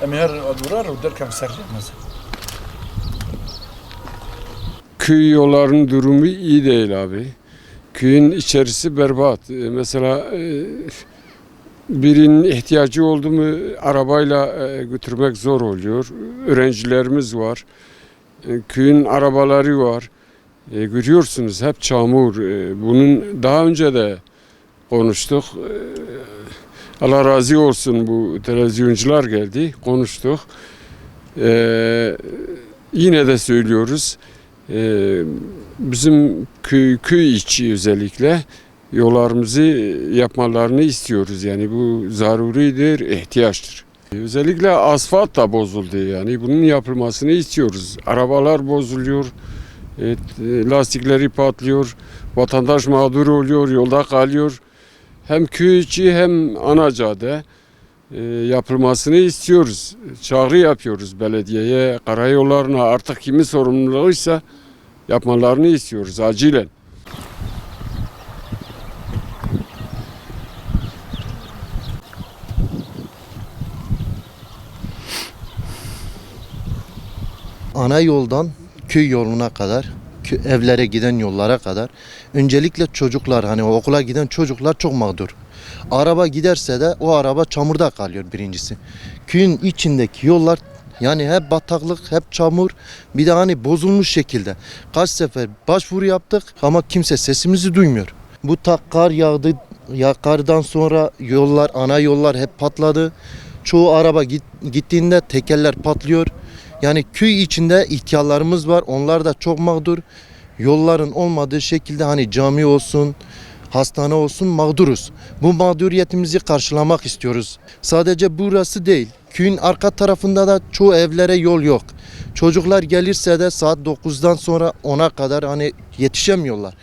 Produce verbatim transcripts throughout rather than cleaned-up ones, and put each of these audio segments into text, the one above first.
Em ê her adûrar û derkem ser rê mezin. Köy yollarının durumu iyi değil abi. Köyün içerisi berbat. E, mesela, e, birinin ihtiyacı oldu mu arabayla, e, götürmek zor oluyor. Öğrencilerimiz var. E, köyün arabaları var. E, görüyorsunuz hep çamur. E, bunun daha önce de konuştuk. E, Allah razı olsun, bu televizyoncular geldi, konuştuk. E, yine de söylüyoruz. E, bizim köy, köy içi özellikle yollarımızı yapmalarını istiyoruz. Yani bu zaruridir, ihtiyaçtır. Özellikle asfalt da bozuldu. Yani bunun yapılmasını istiyoruz. Arabalar bozuluyor, e, lastikleri patlıyor, vatandaş mağdur oluyor, yolda kalıyor. Hem köy içi hem ana cadde, e, yapılmasını istiyoruz. Çağrı yapıyoruz belediyeye, karayollarına, artık kimin sorumluluğuysa yapmalarını istiyoruz acilen. Ana yoldan köy yoluna kadar, kö-, evlere giden yollara kadar, öncelikle çocuklar, hani okula giden çocuklar çok mağdur. Araba giderse de o araba çamurda kalıyor birincisi. Köyün içindeki yollar yani hep bataklık, hep çamur, bir de hani bozulmuş şekilde. Kaç sefer başvuru yaptık ama kimse sesimizi duymuyor. Bu ta kar yağdı, ya kardan sonra yollar, ana yollar hep patladı. Çoğu araba git-, gittiğinde tekerler patlıyor. Yani köy içinde ihtiyarlarımız var, onlar da çok mağdur. Yolların olmadığı şekilde hani cami olsun, hastane olsun mağduruz. Bu mağduriyetimizi karşılamak istiyoruz. Sadece burası değil, köyün arka tarafında da çoğu evlere yol yok. Çocuklar gelirse de saat dokuzdan sonra ona kadar hani yetişemiyorlar.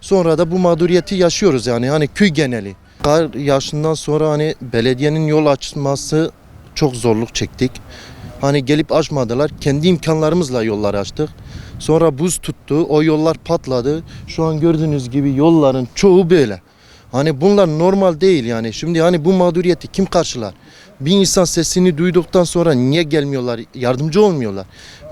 Sonra da bu mağduriyeti yaşıyoruz yani, hani köy geneli. Kar yağışından sonra hani belediyenin yol açması çok zorluk çektik. Hani gelip açmadılar. Kendi imkanlarımızla yollar açtık. Sonra buz tuttu. O yollar patladı. Şu an gördüğünüz gibi yolların çoğu böyle. Hani bunlar normal değil yani. Şimdi hani bu mağduriyeti kim karşılar? Bir insan sesini duyduktan sonra niye gelmiyorlar, yardımcı olmuyorlar?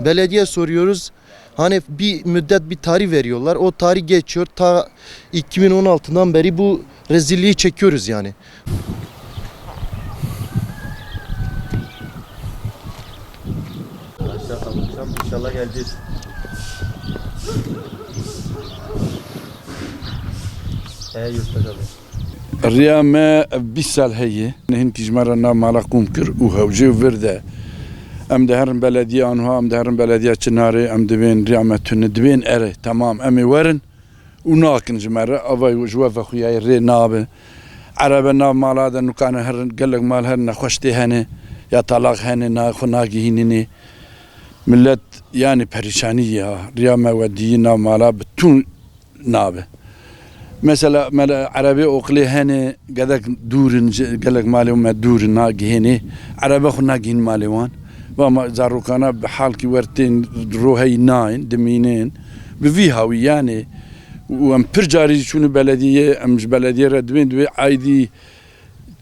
Belediye soruyoruz. Hani bir müddet, bir tarih veriyorlar. O tarih geçiyor. Ta iki bin on altıdan beri bu rezilliği çekiyoruz yani. Aşağı kalkacağım. İnşallah geleceğiz. He, yurtta kalacağız. Riya me ev bîst sal heye. Hinkî ji me re nav mala qûm kir û hewce û vir de. Em diherin belediya Anha, em diherin belediya Çinarê, em dibên riya me tune, dibên erê, temam, em ê werin û nakin ji me re. Ava ji we vexuyayê rê nabe. Erebe nav mala de nûkane herin, gelek mal herin nexweş tê hene, ya talaq hene, na, xwe nagihînînê. Millet, yanî perîşanî ya, riya me we diyî nav mala bi tûn nabe. Mesela, mele, erebê oqilê hene, gedek dûr in, ji, gelek malê me dûr in, nagihênê. Erebe xwe nagihîn malê wan. Va ma zarokana bi halkî wer tên roheyî nayên, dimînên. Bi vî hawî, yanî, û em pir carî jî çûne belediyê, em ji belediyê re dibên, dibê aydî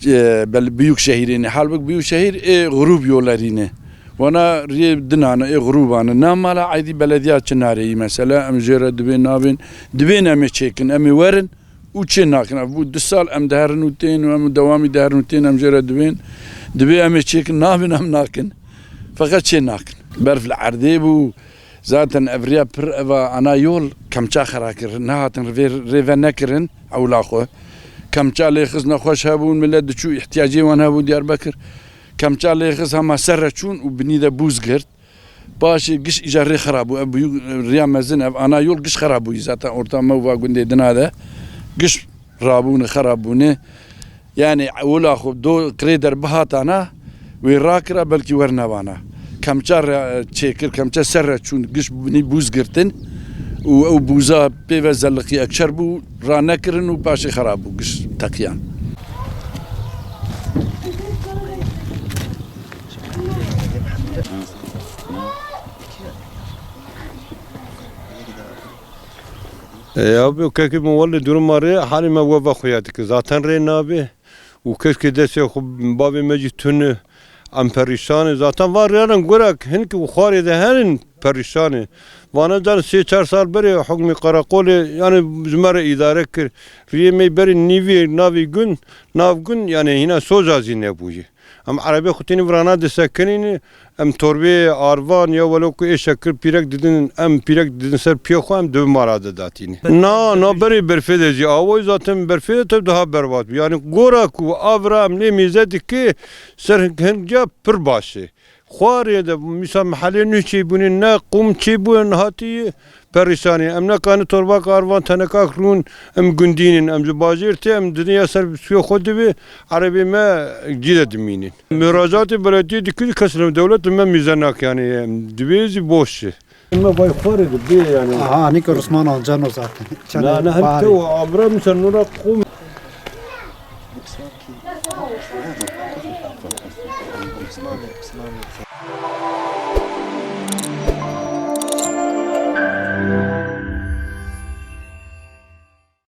e, bel-, Büyükşehirê ne. Halbik Büyükşehir ê grûb yolerî ne. Wana riyê dinane, ê grûbane. Na mala aydî belediya Çinarê yî mesela, em jê re dibên nabên, dibên em ê çêkin, em ê werin û çê nakin. Ev bû du sal em diherin û tên û em dewamî diherin û tên, em jê re dibên, dibê em ê çêkin, nabên em nakin. Feqet çê nakin. Berf li erdê bû. Zaten ev riya pir eva ana yol kemça xera kir. Nehatin rê-, rêve nekirin ewla xwe. Kemça lê xist, nexweş hebûn, millet diçû, ihtiyacê wan hebû Diyarbekir. Kemça lê xist, hema ser re çûn û binî de bûz girt. Paşê giş îcar rê xera bû. Ev bûyû riya mezin, ev ana yol giş xera bûyî. Zaten orta me û va gundê dina de giş rabûne, xera bûne. Yani, wila xwe do qirê der bihatana, wê rakira, belkî wernevana. Kemça re çêkir, kemça ser re çûn, giş binî bûz girtin û ew bûza pê ve zelliqî ekçer bû, ranekirin û paşê xerab bû, giş teqiyan. E, ya bi kekî min wele duruma rê halî me we ve xuya dike. Zaten rê nabe. Û keşkê destê xwe bavê me jî tune. Em perîşan in. Zaten van riyanan gurek hin ki xwarê de herin perîşan in. Vana can sê çar sal berê hukmî qereqolê, yani ji me re îdare kir. Riyê me berê nîvê navê gund, nav gund, yani hîna soja zî nebûye. Em erebê xwe tênî virana disekinîn, em torbê arvan ya welo ku ê şekir pîrek didin, em pîrek didin ser piyê xwe, em dibi mara de datîne. Na, na berê berfê de jî awoy zaten berfê de tev daha berbat bû. Yani gora ku avra em lê mêze dike, ser hin ca pir baş e. Xwarê de mîsa mehelê nû çêbûne, ne qûm çêbû, ne hatî perîşanî. Em nekarin torbak arvan tenekak rûn, em gundînin, em ji bajêr tê, em didin ya ser suya xwe dibe, erebê me cî de dimînin. Miracatê belediyê dikir, kes li dewlet li me mîze nake, yani, em, divê zî boş e. Me vay xwarê de bê, yani. Aha, nîko Osman Alcano zaten. Na, ne, hem te o abra, mîsa nûra qûm.